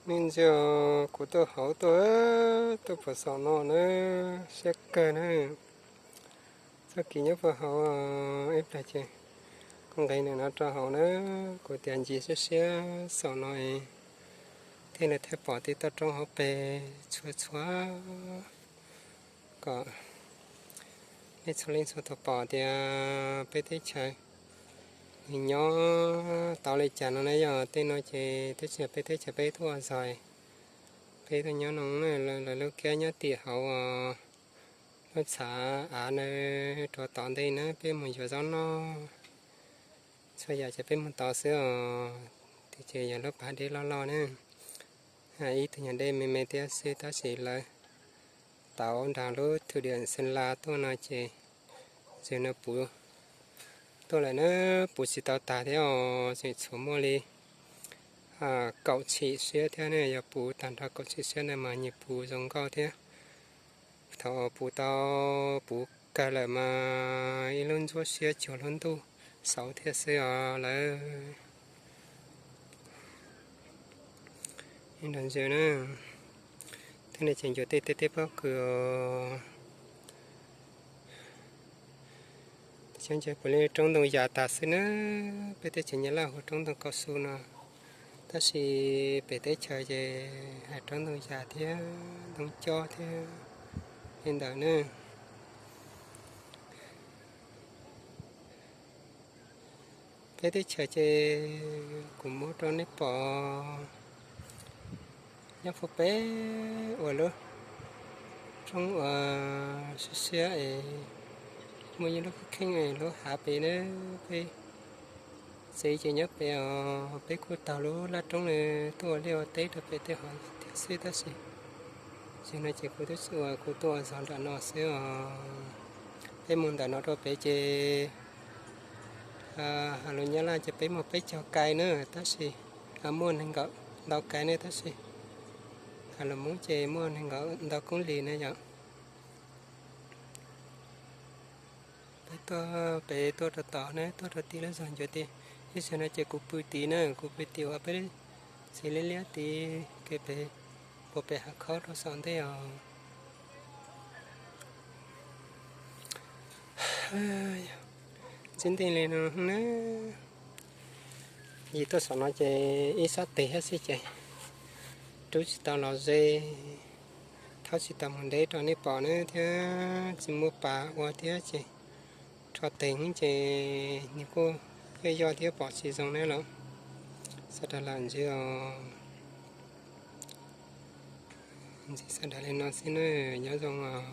Nej ntsia, kuv tuaj hauv tuaj, tuaj puag saum no na, siab kawg na. Txoj kev nyob puag hauv ib pliag ces kuv nqis ntawm no rau hauv na, kuv tias ncig siab siab saum no es thiaj li thaij pom tej toj roob hauv pes txhua txhua kom nej txhua leej txhua tus pom tias peb teb chaws nws nyob tau li cas no na. Yog tej no ces twb tsis yog peb teb chaws peb tuaj ua zog, peb tuaj nyob no, lawv lub kiab nyob tim hauv lub txhav av na, rau tom ntej na peb mus yuav zaub noj. Txhua yam ces peb mus tod xwb os. Tiam sis yog lub pas dej loj loj na, ib tug nyuag dej me me thiab xwb tab sis lawv tauv nram lub thum diam Xeem Las tuaj no ces zws no puv tuaj lawm na, puv tsis tau tag thiab os, tseem tshuav muaj li kaum tshim siab thiab ne. Yog puv tag nrho kaum tshim siab ntawd mas nyias puv zoo nkauj thiab. Thaum puv tau puv kawg lawm mas ib lub ntsuab siab cuag lub ntuj xauv thiab xwb os lawv. Nrog ntsia na, thiaj li tseem ncuav tej teb pob kws os. Xyov ntsia puav leej roob ntoo yas tas xwb na. Peb teb chaws Nyab Laj hu roob ntoo kaum su no, tab sis pem teb chaws ces hais roob ntoo yas thiab ntoo cob thiab li ntawd na. Peb teb chaws ces kuv muab rau nej pom nyob puag pem uas lub roob uas siab siab es muaj ib lub kheej es lub hav pem na. Peb tsev ces nyob pem os, peb kuj taug lub laj roob tuaj ua liaj ua teb rau pem tej hov thiab xwb tab sis, tsev no ces kuv twb tsis ua, kuv tuaj ua zog nram no xwb os. Peb mus ntawm no rau pem ces hais lus Nyab Laj ces peb muaj peb caug kais na, tab sis muaj nees nkaum ntau kais ne tab sis hais lus Hmoob ces muaj nees nkaum ntau koob lis na yom. Peb tuaj, peb tuaj rau tod na, tuaj rau tim lub zog ncuav tid. Ib zaug no ces kuv pw tid na, kuv pw tid uas peb txiv liab liab tid kev pem, puag pem hav khaub rau saum ntej os. Txij ntej li no na, yim tuaj saum no ces ib sab tes thiab xwb ces rub tsis tau los ze, thaub tsis tau mus ntev rau nej pom na thiab tsis muaj pas ua thiab ces rho tes ces nws kuj yoj yoj thiab pom tsis zoo na los. Sawv daws lam ntsia os, ntxiv sawv daws li no xwb na, nyob zoo os.